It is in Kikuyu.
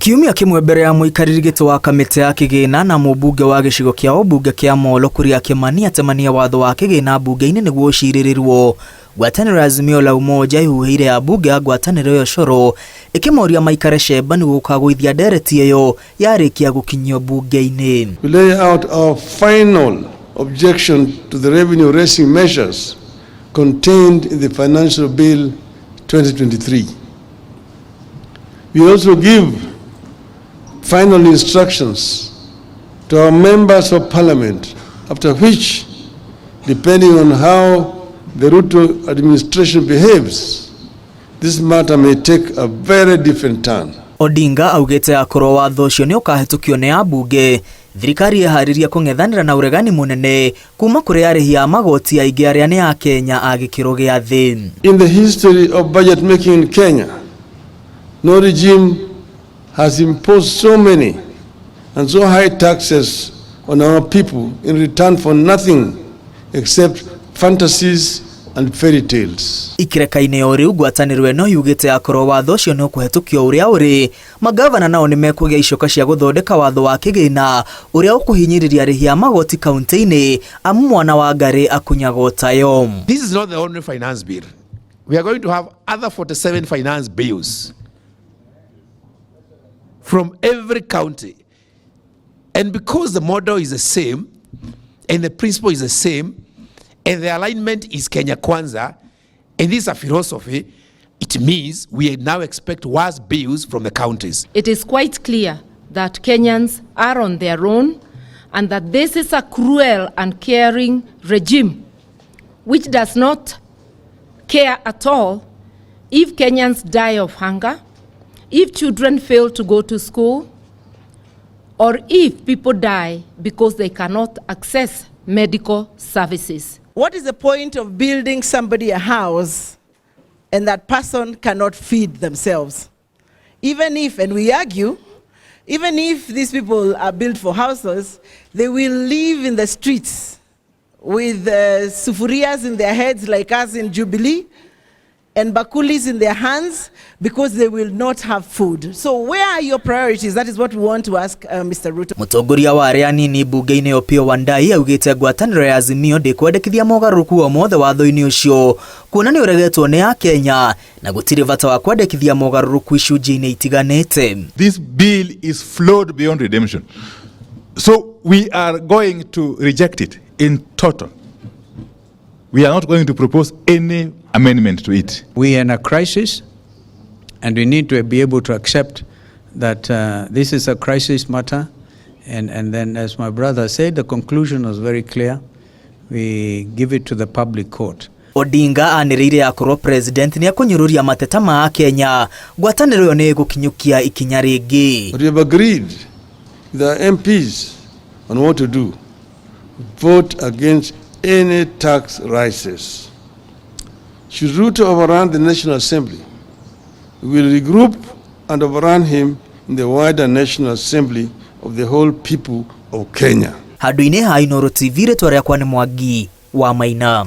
Kiumia kĩmwe mbere ya mũikarĩri gĩtĩ wa kamĩtĩ ya kĩgĩna na mũmbunge wa gĩcigo kĩa ũmbunge kĩa Molo Kuria Kimani atemania watho wa kĩgĩna mbunge-inĩ nĩguo ũcirĩrĩrwo. Ngwatanĩro ya Azimio la Umoja ĩhuhĩire ambunge a ngwatanĩro ĩyo coro ĩkĩmoria maikare cemba nĩguo gũkagũithia ndereti ĩyo yarĩkia gũkinyio mbunge-inĩ. We lay out our final objection to the revenue raising measures contained in the Financial Bill 2023. We also give final instructions to our members of parliament, after which, depending on how the Ruto administration behaves, this matter may take a very different turn. Odinga augĩte akorwo watho ũcio nĩ ũkahĩtũkio nĩ ambunge, thirikari ĩharĩria kũng'ethanĩra na ũregani mũnene kuma kũrĩ arĩhi a magoti aingĩ arĩa nĩ Akenya a gĩkĩro gĩa thĩ. In the history of budget making in Kenya, no regime has imposed so many and so high taxes on our people in return for nothing except fantasies and fairy tales. Ikireka-inĩ o rĩu, ngwatanĩro ĩno yugĩte akorwo watho ũcio nĩ ũkũhetũkio ũrĩa ũrĩ, magavana nao nĩ mekũgĩa icoka cia gũthondeka watho wa kĩgĩna ũrĩa ũkũhinyĩrĩria arĩhi a magoti kaunti-inĩ, amu mwana wa ngarĩ akunyagwo tayo. This is not the only finance bill. We are going to have other 47 finance bills from every county. And because the model is the same, and the principle is the same, and the alignment is Kenya Kwanza, and this is a philosophy, it means we now expect worse bills from the counties. It is quite clear that Kenyans are on their own and that this is a cruel and caring regime which does not care at all if Kenyans die of hunger, if children fail to go to school, or if people die because they cannot access medical services. What is the point of building somebody a house and that person cannot feed themselves? Even if, and we argue, even if these people are built for houses, they will live in the streets with sufurias in their heads like us in Jubilee and bakulis in their hands because they will not have food. So where are your priorities? That is what we want to ask Mr. Ruto. Mũtongoria wa arĩa anini mbunge-inĩ Opiyo Wandayi augĩte ngwatanĩro ya Azimio ndĩkwendekithia mogarũrũku o mothe watho-inĩ ũcio, kuona nĩ ũregetwo nĩ Akenya na gũtirĩ bata wa kwendekithia mogarũrũku icunjĩ-inĩ itiganĩte. This bill is flawed beyond redemption. So we are going to reject it in total. We are not going to propose any amendment to it. We are in a crisis, and we need to be able to accept that this is a crisis matter. And then, as my brother said, the conclusion was very clear. We give it to the public court. Odinga anĩrĩire akorwo president nĩ ekũnyũrũria mateta ma Akenya, ngwatanĩro ĩyo nĩ ĩgũkinyũkia ikinya rĩngĩ. But we have agreed with our MPs on what to do. Vote against any tax rises. Should Ruto overrun the National Assembly, we will regroup and overrun him in the wider National Assembly of the whole people of Kenya. Handũ-inĩ ha Inooro TV, rĩtwa rĩakwa nĩ Mwangi wa Maina.